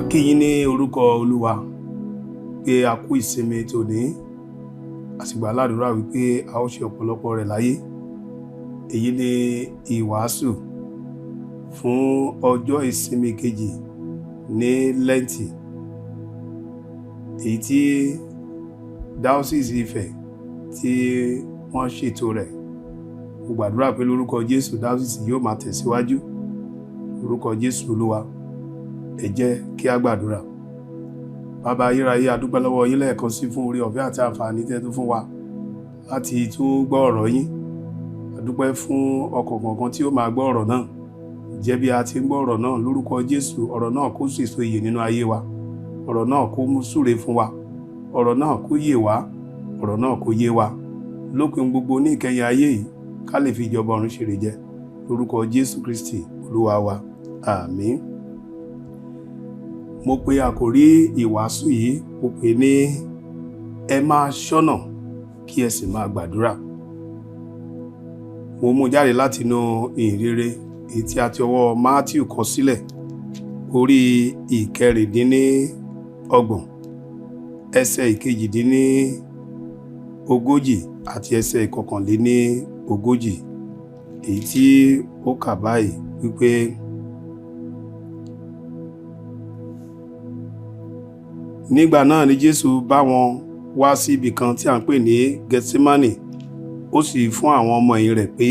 Kí yín ní orúkọ Olúwa pé a kú ìsinmi tòní. A sì gbà ládùúrà wípé a ó ṣe ọ̀pọ̀lọpọ̀ rẹ̀ láyé. Èyí ni ìwàásù fún ọjọ́ ìsinmi kejì ní Lẹ́ǹtì, èyí tí Diocese Ifẹ̀ tí wọ́n ṣètò rẹ̀. Mo gbàdúrà pé lórúkọ Jésù, Diocese yóò máa tẹ̀síwájú. Lórúkọ Jésù Olúwa, ẹ jẹ́ kí a gbàdúrà. Bàbá ayérayé, a dúpẹ́ lọ́wọ́ yín lẹ́ẹ̀kan sí fún oore ọ̀fẹ́ àti àǹfààní tẹ́ tún fún wa láti tún gbọ́ ọ̀rọ̀ yín. A dúpẹ́ fún ọkàn kọ̀ọ̀kan tí ó máa gbọ́ ọ̀rọ̀ náà. Jẹ́ bí a ti ń gbọ́ ọ̀rọ̀ náà, lórúkọ Jésù, ọ̀rọ̀ náà kó sèso ìyè nínú ayé wa. Ọ̀rọ̀ náà kó mú súre fún wa. Ọ̀rọ̀ náà kó yè wá. Ọ̀rọ̀ náà kó yé wa. Lópin gbogbo ní ìkẹyìn ayé yìí, ká lè fi ìjọba ọ̀run ṣèrè jẹ. Lórúkọ Jésù Kristi Olúwa wa. Àmín. Mo pe àkòrí ìwàásù yìí, mo pè ní "Ẹ máa ṣọ́nà kí ẹ sì máa gbàdúrà." Mo mú jáde láti inú Ìhìnrere èyí tí a ti ọwọ́ Matthew kọ sílẹ̀, orí 26, ẹsẹ̀ 38 àti ẹsẹ̀ 41, èyí tí ó kà báyìí wípé: Nígbà náà ni Jésù bá wọn wá sí ibì kan tí à ń pè ní Gẹtisémánì, ó sì fún àwọn ọmọ ẹ̀yìn rẹ̀ pé,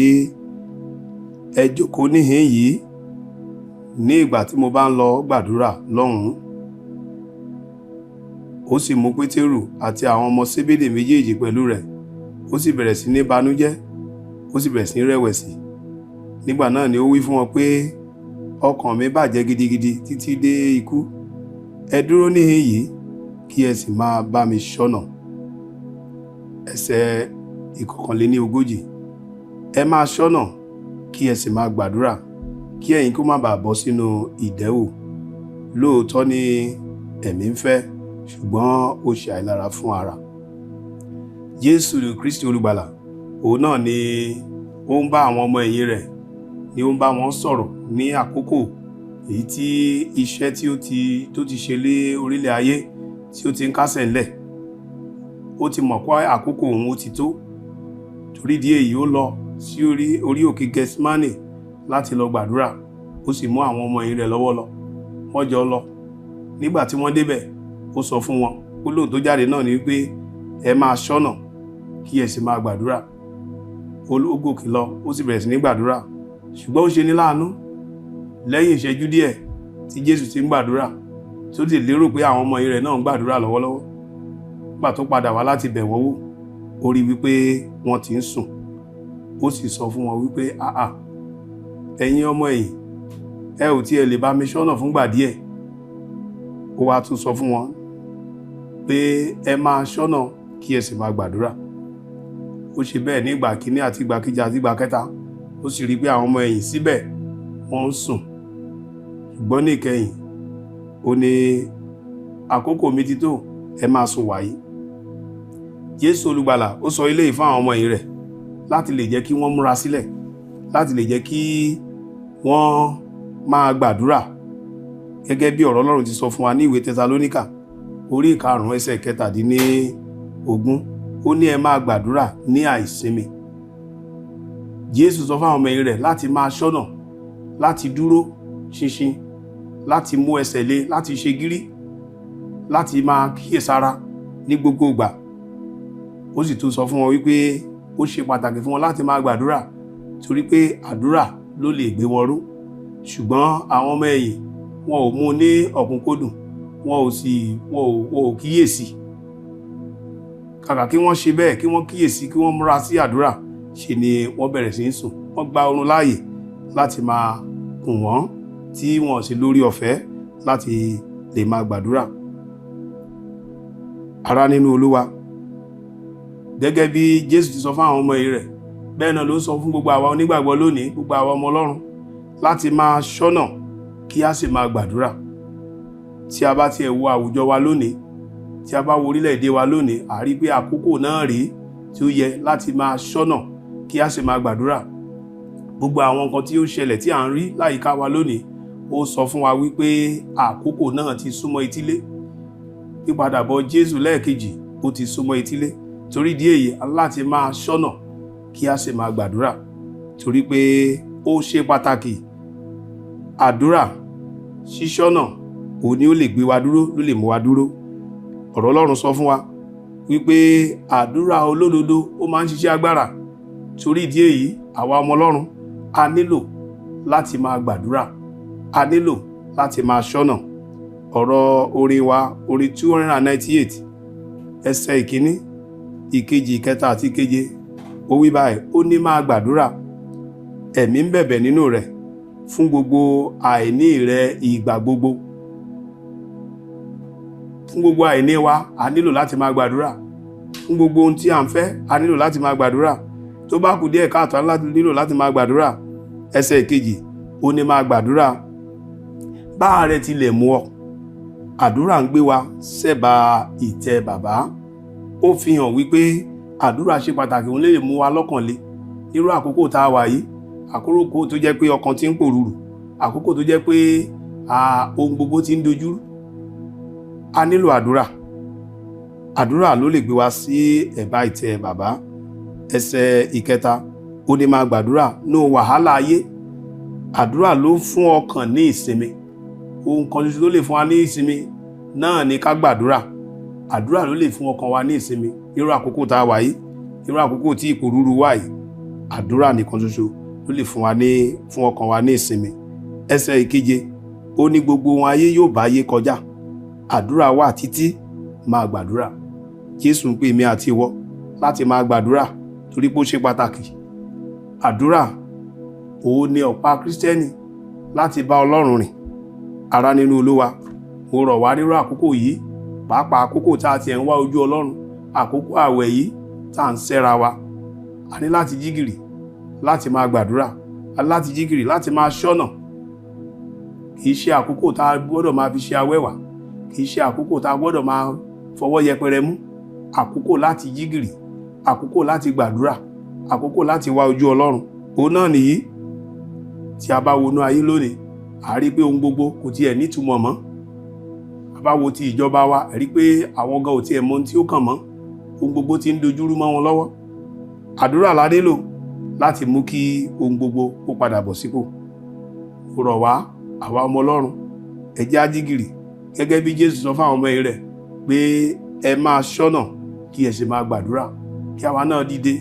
"Ẹ jókòó níhìn yìí ní ìgbà tí mo bá ń lọ gbàdúrà lọ́hùn-ún." Ó sì mú Pétérù àti àwọn ọmọ Sébédè méjèèjì pẹ̀lú rẹ̀, ó sì bẹ̀rẹ̀ sí ní banújẹ́, ó sì bẹ̀rẹ̀ sí ní rẹ̀wẹ̀sì. Nígbà náà ni ó wí fún wọn pé, "Ọkàn mi bàjẹ́ gidigidi títí dé ikú. Ẹ dúró níhìn yìí kí ẹ sì máa bá mi ṣọ́nà." Ẹsẹ̀ 41. Ẹ máa ṣọ́nà kí ẹ sì máa gbàdúrà, kí ẹ̀yin kó má bàa bọ́ sínú ìdẹ́wò. Lóòótọ́ ni ẹ̀mí ń fẹ́, ṣùgbọ́n ó ṣe àìlára fún ara. Jésù Kristi Olùgbàlà, òun náà ni ó ń bá àwọn ọmọ ẹ̀yìn rẹ̀, ni ó ń bá wọn sọ̀rọ̀ ní àkókò èyí tí iṣẹ́ tí ó ti tó ti ṣe lé orílẹ̀ ayé tí ó ti ń kásẹ̀ ńlẹ̀. Ó ti mọ̀ pé àkókò òun ó ti tó. Torí ìdí èyí, ó lọ sí orí òkè Gẹtisémánì láti lọ gbàdúrà. Ó sì mú àwọn ọmọ ẹ̀yìn rẹ̀ lọ́wọ́ lọ. Wọ́n jọ lọ. Nígbà tí wọ́n débẹ̀, ó sọ fún wọn, gbólóhùn tó jáde náà ni wípé, "Ẹ máa ṣọ́nà kí ẹ sì máa gbàdúrà." Ó gòkè lọ, ó sì bẹ̀rẹ̀ sí ní gbàdúrà. Ṣùgbọ́n ó ṣe ní láàánú, lẹ́yìn ìṣẹ́jú díẹ̀ tí Jésù ti ń gbàdúrà, tí ó sì lérò pé àwọn ọmọ ẹ̀yìn rẹ̀ náà ń gbàdúrà lọ́wọ́lọ́wọ́, nígbà tó padà wá láti bẹ̀ wọ́n wò, ó rí wípé wọ́n ti ń sùn. Ó sì sọ fún wọn wípé, "Àà, ẹ̀yin ọmọ ẹ̀yìn, ẹ ò tiẹ̀ lè bá mi ṣọ́nà fúngbà díẹ̀?" Ó wá tún sọ fún wọn pé, "Ẹ máa ṣọ́nà kí ẹ sì máa gbàdúrà." Ó ṣe bẹ́ẹ̀ ní ìgbà kíní àti ìgbà kejì àti ìgbà kẹta. Ó sì rí pé àwọn ọmọ ẹ̀yìn síbẹ̀ wọ́n ń sùn. Ṣùgbọ́n ní ìkẹyìn, ó ní, "Àkókò mi ti tó, ẹ máa sùn wàyí." Jésù Olùgbàlà, ó sọ eléyìí fún àwọn ọmọ ẹ̀yìn rẹ̀ láti lè jẹ́ kí wọ́n múra sílẹ̀, láti lè jẹ́ kí wọ́n máa gbàdúrà, gẹ́gẹ́ bí ọ̀rọ̀ Ọlọ́run ti sọ fún wa ní ìwé Tẹsalóníkà orí 5, ẹsẹ̀ 17. Ó ní, "Ẹ máa gbàdúrà ní àìsinmi." Jésù sọ fún àwọn ọmọ ẹ̀yìn rẹ̀ láti máa ṣọ́nà, láti dúró ṣinṣin, láti mú ẹsẹ̀ lé, láti ṣe gírí, láti máa kíyèsára ní gbogbo ìgbà. Ó sì tún sọ fún wọn wípé ó ṣe pàtàkì fún wọn láti máa gbàdúrà, torí pé àdúrà ló lè gbé wọn ró. Ṣùgbọ́n àwọn ọmọ ẹ̀yìn, wọn ò mú ní ọ̀kúnkúndùn, wọn ò sì wọn ò wọn ò kíyèsí. Kàkà kí wọ́n ṣe bẹ́ẹ̀, kí wọ́n kíyèsí, kí wọ́n múra sí àdúrà, ṣe ni wọ́n bẹ̀rẹ̀ sí í sùn. Wọ́n gba oorun láàyè láti máa kùn wọ́n, tí wọ́n sì lórí ọ̀fẹ́ láti lè máa gbàdúrà. Ará nínú Olúwa, gẹ́gẹ́ bí Jésù ti sọ fún àwọn ọmọ ẹ̀yìn rẹ̀, bẹ́ẹ̀ náà ló ń sọ fún gbogbo àwa onígbàgbọ́ lónìí, gbogbo àwa ọmọ Ọlọ́run, láti máa ṣọ́nà kí a sì máa gbàdúrà. Tí a bá tiẹ̀ wo àwùjọ wa lónìí, tí a bá wo orílẹ̀-èdè wa lónìí, a rí pé àkókò náà rèé tí ó yẹ láti máa ṣọ́nà kí a sì máa gbàdúrà. Gbogbo àwọn nǹkan tí ó ń ṣẹlẹ̀ tí à ń rí láyìíká wa lónìí, Ó sọ fún wa wípé àkókò náà ti súnmọ́ etílé. Pípadàbọ̀ Jésù lẹ́ẹ̀kejì, ó ti súnmọ́ etílé. Torí ìdí èyí, a láti máa ṣọ́nà kí a sì máa gbàdúrà, torí pé ó ṣe pàtàkì. Àdúrà, ṣíṣọ́nà, òun ni ó lè gbé wa dúró, ló lè mú wa dúró. Ọ̀rọ̀ Ọlọ́run sọ fún wa wípé àdúrà olódodo, ó máa ń ṣiṣẹ́ agbára. Torí ìdí èyí, àwa ọmọ Ọlọ́run, a nílò láti máa gbàdúrà, a nílò láti máa ṣọ́nà. Ọ̀rọ̀ orin wa, orin 298, ẹsẹ̀ ìkíní, ìkejì, ìkẹta àti ìkeje, ó wí báyìí. Ó ní, "Máa gbàdúrà, ẹ̀mí ń bẹ̀bẹ̀ nínú rẹ̀ fún gbogbo àìní rẹ ìgbà gbogbo." Fún gbogbo àìní wa, a nílò láti máa gbàdúrà. Fún gbogbo ohun tí à ń fẹ́, a nílò láti máa gbàdúrà. Tó bá kù díẹ̀ káàtó, a nílò láti máa gbàdúrà. Ẹsẹ̀ ìkejì, ó ní, "Máa gbàdúrà bá àárẹ̀ tilẹ̀ mú ọ." Àdúrà ń gbé wa sẹ́bàá ìtẹ́ bàbá. Ó fi hàn wípé àdúrà ṣe pàtàkì, òun lè mú wa lọ́kàn le nírú àkókò tá a wà yìí, àkókò tó jẹ́ pé ọkàn ti ń pòrúurù, àkókò tó jẹ́ pé ohun gbogbo ti ń dojúrú. A nílò àdúrà. Àdúrà ló lè gbé wa sí ẹ̀bá ìtẹ́ bàbá. Ẹsẹ̀ ìkẹta, ó ní, "Máa gbàdúrà ní wàhálà ayé." Àdúrà ló fún ọkàn ní ìsinmi. Ohun kan ṣoṣo tó lè fún wa ní ìsinmi náà ni ká gbàdúrà. Àdúrà ló lè fún ọkàn wa ní ìsinmi irú àkókò tá a wà yìí, irú àkókò tí ìpòrúurú wà yìí. Àdúrà nìkan ṣoṣo ló lè fún ọkàn wa ní ìsinmi. Ẹsẹ̀ ìkeje, ó ní, "Gbogbo ohun ayé yóò bá ayé kọjá, àdúrà wà títí." Máa gbàdúrà. Jésù ń pè mí àti ìwọ láti máa gbàdúrà, torí pé ó ṣe pàtàkì. Àdúrà, òun ni ọ̀pá Kírísítẹ́nì láti bá Ọlọ́run rìn. Ará nínú Olúwa, mo rọ̀ wá nírú àkókò yìí, pàápàá àkókò tá a tiẹ̀ ń wá ojú Ọlọ́run, àkókò àwẹ̀ yìí tá à ń sẹ́ra wa, a ní láti jí gìrì láti máa gbàdúrà, a ní láti jí gìrì láti máa ṣọ́nà. Kì í ṣe àkókò tá a gbọ́dọ̀ máa fi ṣe awẹ́wà, kì í ṣe àkókò tá a gbọ́dọ̀ máa fọwọ́ yẹpẹrẹ mú. Àkókò láti jí gìrì, àkókò láti gbàdúrà, àkókò láti wá ojú Ọlọ́run, òun náà nìyí. Tí a bá wọnú ayé lónìí, a rí pé ohun gbogbo kò tiẹ̀ nítumọ̀ mọ́. A bá wo ti ìjọba wa, a rí pé àwọn gan ò tiẹ̀ mọ ohun tí ó kàn mọ́. Ohun gbogbo ti ń dojúrú mọ́ wọn lọ́wọ́. Àdúrà la nílò láti mú kí ohun gbogbo kó padà bọ̀ sípò. Mo rọ̀ wá, àwa ọmọ Ọlọ́run, ẹ jẹ́ á jí gìrì, gẹ́gẹ́ bí Jésù sọ fáwọn ọmọ rẹ̀ pé ẹ máa ṣọ́nà kí ẹ sì máa gbàdúrà. Kí àwa náà dìde,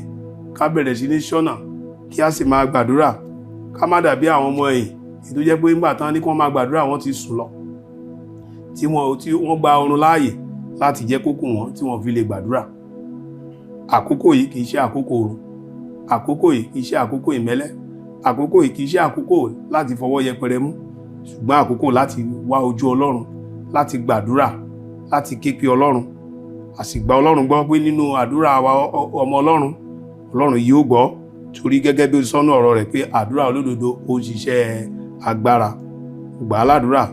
ká bẹ̀rẹ̀ sí ní ṣọ́nà, kí a sì máa gbàdúrà, ká má dàbí àwọn ọmọ ẹ̀yìn èyí tó jẹ́ pé nígbà tán ní kí wọ́n máa gbàdúrà, wọ́n ti sùn lọ, tí wọ́n gba oorun láàyè láti jẹ́ kókò wọn tí wọ́n fi lè gbàdúrà. Àkókò yìí kì í ṣe àkókò oorun. Àkókò yìí kì í ṣe àkókò ìmẹ́lẹ́. Àkókò yìí kì í ṣe àkókò láti fọwọ́ yẹpẹrẹ mú, ṣùgbọ́n àkókò láti wá ojú Ọlọ́run, láti gbàdúrà, láti ké pe Ọlọ́run. A sì gba Ọlọ́run gbọ́ pé nínú àdúrà wa ọmọ Ọlọ́run, Ọlọ́run yóò gbọ́, torí gẹ́gẹ́ bí ó sọ́nù ọ̀rọ̀ rẹ̀ pé àdúrà olódodo, ó ń ṣiṣẹ́ agbára. Gbà á ládùúrà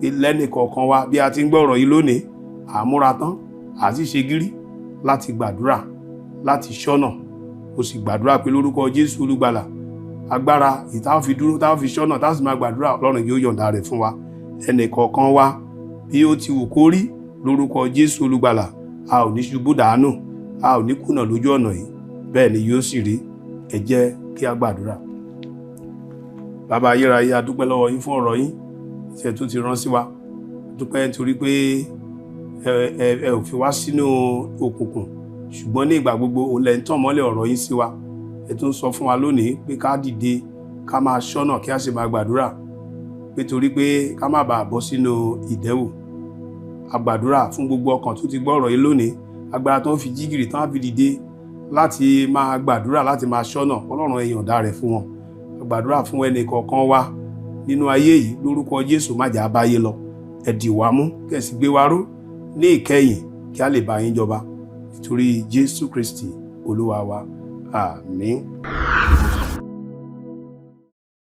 pé lẹ́nìkọ̀ọ̀kan wa, bí a ti ń gbọ́ ọ̀rọ̀ yìí lónìí, à múra tán, à sì ṣe gírí láti gbàdúrà, láti ṣọ́nà. Ó sì gbàdúrà pé lórúkọ Jésù Olùgbàlà, agbára ìta fi dúró, tá fi ṣọ́nà, tá sì máa gbàdúrà, Ọlọ́run yóò yọ̀ǹda rẹ̀ fún wa, ẹnìkọ̀ọ̀kan wa. Bí ó ti wù kó rí, lórúkọ Jésù Olùgbàlà, a ò ní ṣubú dànù, a ò ní kùnà lójú ọ̀nà yìí. Bẹ́ẹ̀ ni yóò sì rí. Ẹ jẹ́ kí a gbàdúrà. Bàbá ayérayé, a dúpẹ́ lọ́wọ́ yín fún ọ̀rọ̀ yín tí ẹ tún ti rán sí wa. A dúpẹ́ nítorí pé ẹ ò fi wá sínú òkùnkùn, ṣùgbọ́n ní ìgbà gbogbo, òun lẹ ń tàn mọ́lẹ̀ ọ̀rọ̀ yín sí wa. Ẹ tún sọ fún wa lónìí pé ká dìde, ká máa ṣọ́nà, kí a sì máa gbàdúrà, pé torí pé ká má bàa bọ́ sínú ìdẹ́wò. A gbàdúrà fún gbogbo ọkàn tó ti gbọ́ ọ̀rọ̀ yìí lónìí, agbára tó ń fi jígìrì tán á fi dìde láti máa gbàdúrà, láti máa ṣọ́nà, Ọlọ́run, ẹ yọ̀ǹda rẹ̀ fún wọn. A gbàdúrà fún ẹnì kọ̀ọ̀kan wa nínú ayé yìí, lórúkọ Jésù, má jà báyé lọ. Ẹ dì wá mú, kẹ́ sì gbé wa ró ní ìkẹyìn, kí a lè bá yín jọba, nítorí Jésù Kristi Olúwa wa. Àmín.